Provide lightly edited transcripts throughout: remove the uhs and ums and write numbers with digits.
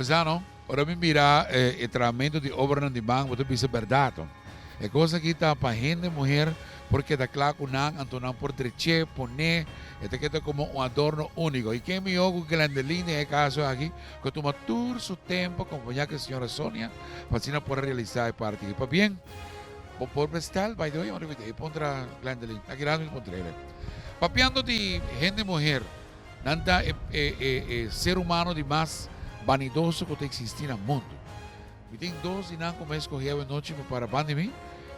Bo sa no, ora mi mira e trahamento di obranan di man, bo ta bisa berdad. E cos aki ta pa hende muher por keda cla cu nan, anto nan por dreché, poné, e ta keda como un adorno unico. Y ken mihó cu Glendeline den e caso aki, cu a tuma tur su tempo acompañá cu e señora Sonia pa asina por a realisa e parti aki. Pabien, bo por bestel, by the way, ora mi ta e puntra Glendeline, aki rato mi ta puntra el. Papiando di hende muher. Nan ta e e ser humano di mas banidoso ku ta eksistí na mundu. Mi tin dos di nan ku mi a eskohé awe nochi pa para ban di mi,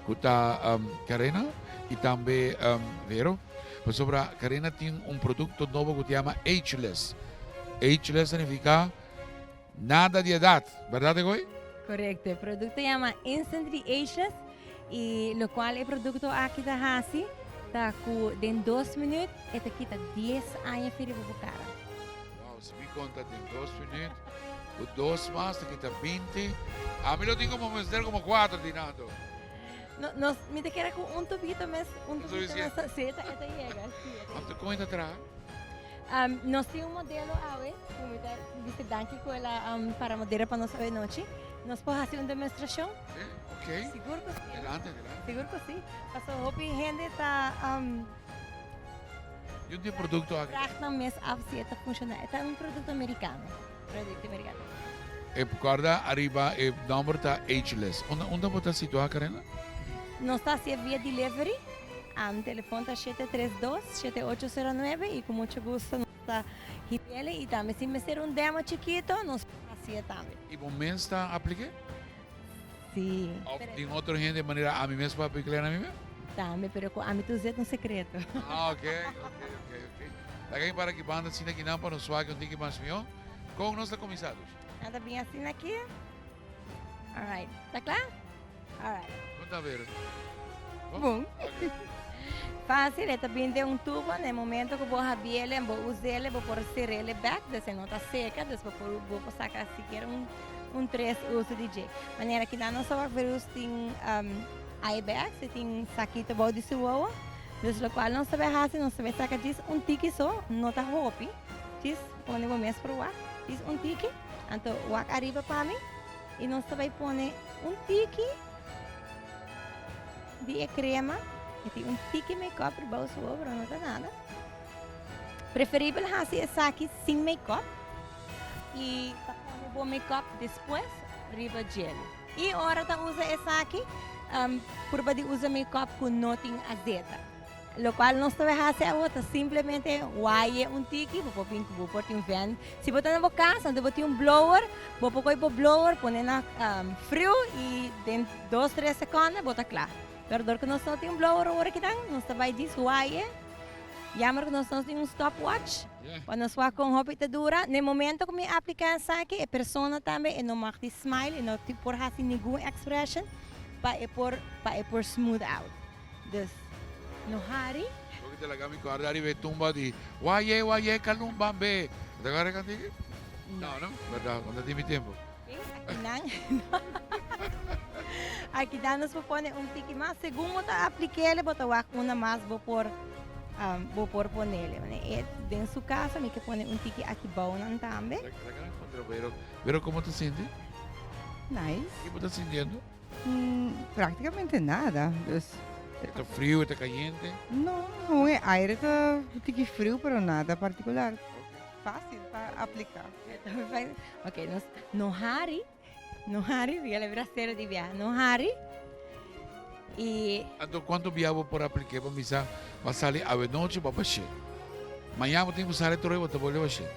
ku ta Karena i tambe Vero. Pasobra Karena tin un produkto nobo ku ta yama Ageless. Ageless ta nifiká nada di edat, bèrdat Egoy? Korekto, e produkto yama Instantly Ageless i lokual e produkto aki ta hasi ta ku den dos minüt e ta kita dies aña fi riba bo kara. Wow, si mi konta den dos minüt ku dos mas ta kita 20. Ami lo tin komo mester komo kuater di nan anto. No, nos, mi ta kere ku un tubito mes, un tubito mes, si, e ta yega, si. Anto kon e ta traha? Nos tin un modelo awe ku mi ta bisa danki ku el a para modelo pa nos awe nochi. Nos por hasi un demostrashon? Sí, ok. Sigur ku sí. Adelante, adelante. Sigur ku sí. Pasobra hopi hende ta Di un tin produkto aki? Vraag nan mes af si e ta funshoná. E ta un produkto merikano. Produkto merikano. E kòrda ariba e nòmber ta Ageless. Unda unda bo ta situá, Karina? Nos ta hasié via delivery. Telefon ta 732 7809 y cu mucho gusto nos ta hibele y tambe si mester un demo chikito nos por hacié tambe. Y bo mes ta apliké? Sí. Of tin otro hende manera ami mes por apliké na mi mes? Tambe, pero cu ami tur zet un secreto. Ah, ok, ok, ok, ok. Laga mi para aki banda asina kinan pa nos wak un tiki mas mihó. Con nos ta cuminsa dus? Nan ta bin asina aki. Alright, ta kla? Alright. Kon ta bere? Bon. Fácil, e ta bin den un tubo, na e momento ku bo habiele en bo usele, bo por serele bek, dus e no ta seka, dus bo por bo por saka sikiera un un tres uso di dje. Manera kinan nos a wak Verus tin eye bags, e tin sakito bou di su wowo, dus lokual nos ta bai hasi, nos ta bai saka djis un tiki so, no ta hopi, djis pone bo mes por wak, djis un tiki, anto wak ariba pa mi. I nos ta bai pone un tiki di e krema. E tin un tiki make-up riba su wowo, pero no ta nada. Preferibel hasi esaki sin make-up i ta pone bo make-up despues riba djel. I ora ta usa esaki, purba di usa make-up ku no tin azeta. Locual nos ta bay haci awo ta simplemente waye un tiki, bo por bin cu bo por tin vent. Si bo ta na bo cas anto bo tin un blower, bo por coge bo blower pone na friu y den dos tres seconde bo ta cla. Pero dor cu nos no tin un blower awor akinan, nos ta bay djis waye. Jammer cu nos no tin un stopwatch pa nos wak con hopi ta dura. Na e momento cu mi aplica esaki e persona tambe e no mag di smile, e no por haci ningun expression pa e por pa e por smooth out. Dus no hari. Loke ta laga mi kòrda riba e tumba di Waye waye kalumbambe. Bo ta kòrda e kantika? No, no? Bèrdat, no ta tin mi tempu. Akinan akinan nos por pone un tiki mas. Segun bo ta aplik'el bo ta wak una mas bo por bo por ponele. E den su kaso mi ke pone un tiki aki bounan tambe. Laga mi puntra bo, Vero komo ta sinti? Nice. Ki bo ta sintiendo? Prácticamente nada. Dus. E ta friu, e ta cayente? No, gewoon e aire ta un tiki friu, pero nada particular. Fácil pa aplica. Ok, nos no hari, no hari, mi a bira serio di biaha, no hari. Y. Anto cuanto biaha bo por aplica pa misa pa sali awe nochi bo a bash'é? Mañana bo tin ku sali tur bo ta bolbe bash'é.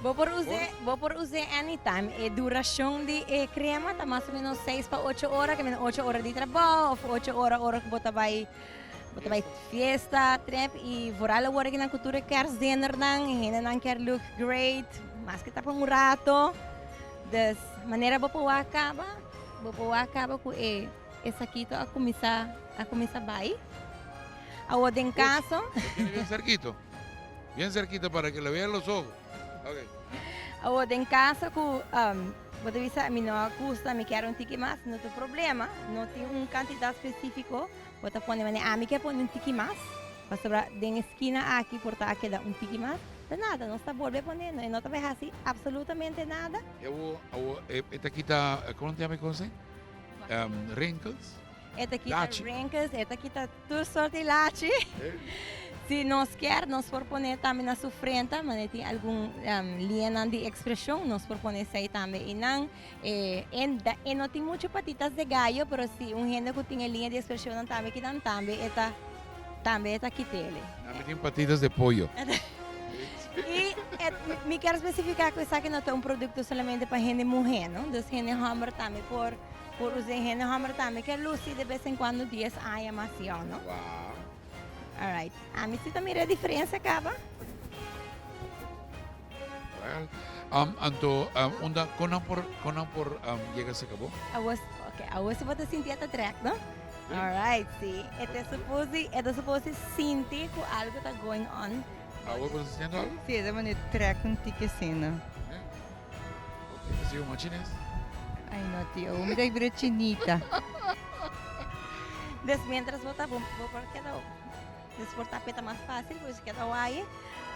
Bo por us'é, bo por us'é anytime. E durashon di e krema ta mas o menos seis pa ocho ora, ke men ocho ora di trabou òf ocho ora ora ku bo ta bai bo ta bai fiesta, trep i vooral awor aki nan ku tur e kerstdinnernan, e hendenan kier look great, maske ta pa un rato. Dus manera bo por wak kaba, bo por wak kaba ku e e sakito a kuminsá a kuminsá bai. Awor den kaso. Lo tiene bien cerquito. Bien cerquita para que le vean los ojos. Ok. Awor den caso cu bo ta bisa mi no a gusta, mi kier un tiki mas, no tin problema, no tin un cantidad specifico, bo ta pone manera ami kier pone un tiki mas, pasobra den e skina aki por ta a keda un tiki mas. ta nada, nos ta bolbe pone, e no ta bai hasi absolutamente nada. E awo, awo, e ta kita, kon ta yama e kos ei? Wrinkles? E ta kita wrinkles, e ta kita tur sort di lachi. Si nos kier, nos por pone tambe na su frenta, manera tin algun liñanan di expresion, nos por pone esei tambe einan. E e no tin mucho patitas de gallo, pero si un hende cu tin e liña di expresionnan tambe kinan tambe e ta tambe e ta kitele. Tambe tin patitas de pollo. Y e mi kier specifica cu esaki no ta un producto solamente pa hende muhe, no? Dus hende homber tambe por por usa. Hende homber tambe kier luci de bes en cuando dies aña mas yòn, no? Wow. Alright. Ami si ta mira e diferencia caba. Well, um, anto, um, unda, con nan por, con nan por um, yega se cabo? Awor, ok, awor si bo ta sinti e ta trek, no? Alright, si. E ta supose, e ta supose sinti cu algo ta going on. Awor bo ta sintiendo algo? Si, e ta manera trek un tiki asina. Yeah. Ok, ta sigue un chines? Ay no, tio, mi ta bira chinita. Dus mientras bo ta, bo, bo por keda Dus por ta peta mas fácil, pues keda waye.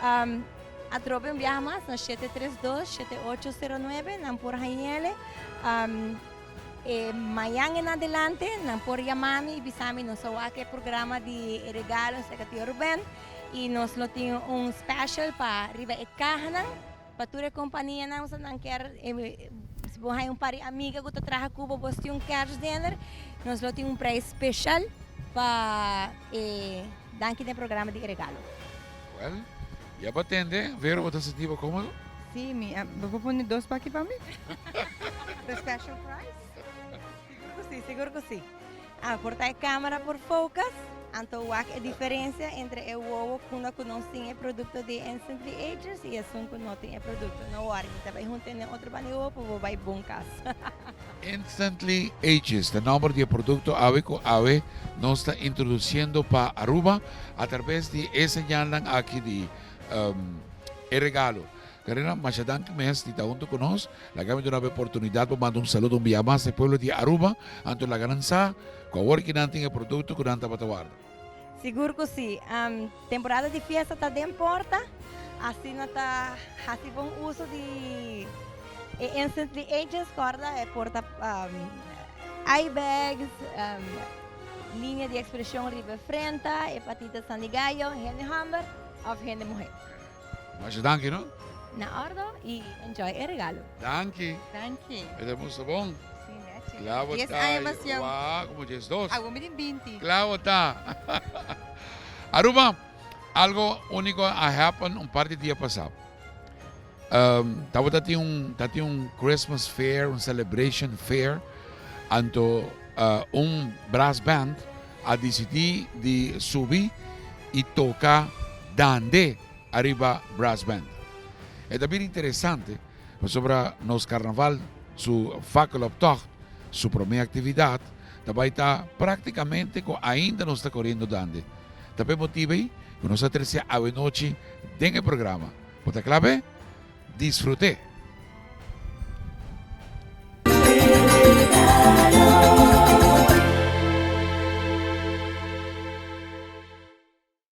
Um, atrobe un biaha mas na 732-7809, nan por hañele. Um, e mañan en adelante, nan por yamami y bisami nos a wak e programa di regalo cerca Tio Ruben y nos lo tin un special pa riba e cahanan, pa tur e companianan, so nan kier, eh, si bo haña un par di amiga cu ta traha cu bo, bo tin un kerstdinner, nos lo tin un prijs special pa e danki den programa di e regalo. Well, ya bo a tende, Vero, bo ta sinti bo cómodo? Sí, mi a, bo por pone dos paki pa mi? The special price? Sigur cu sí, sigur cu sí. A por ta e camera por focus, anto wak e diferencia entre e wowo cunda cu nos tin e producto di Instantly Ageless y esun cu no tin e producto. No worry, mi ta bay hunta den otro banda di wowo pa bo bay bon cas. Instantly Ageless ta nomber di e producto awe cu awe nos ta introduciendo pa Aruba a traves di e señalnan aki di e regalo. Karina, masha danki mes di ta hunto cu nos. Laga mi duna bo e oportunidad pa manda un saludo un bia mas na e pueblo di Aruba. Anto laga nan sa cu awor ki nan tin e producto cu nan tabata warda. Sigur cu si. Temporada di fiesta ta den porta, asina ta haci bon uso di e Instantly Ageless, corda e porta eye bags, linea di expresion riba e frenta, e patita san di gallo, hende homber of hende muher. Masha danki no. Na ordo y enjoy e regalo. Danki. Danki. E ta musta bon. Si, nechi. Clavo Dies ta. aña mas young. Wa, como 12. Awo mi tin 20. Clavo ta. Aruba, algo unico a happen un par di dia pasa. Um, tabata tin un, ta tin un Christmas fair, un celebration fair. Anto uh, un brass band a disidí di subi i toka dande ariba brass band. E ta bira interesante pasobra nos karnaval su fakkeloptocht, su promé aktividat, ta bai ta praktikamente ku ainda nos ta koriendo dande. Ta p'e motibu ei ku nos a trese awenochi den e programa. Bo ta kla p'e? Disfrut'é!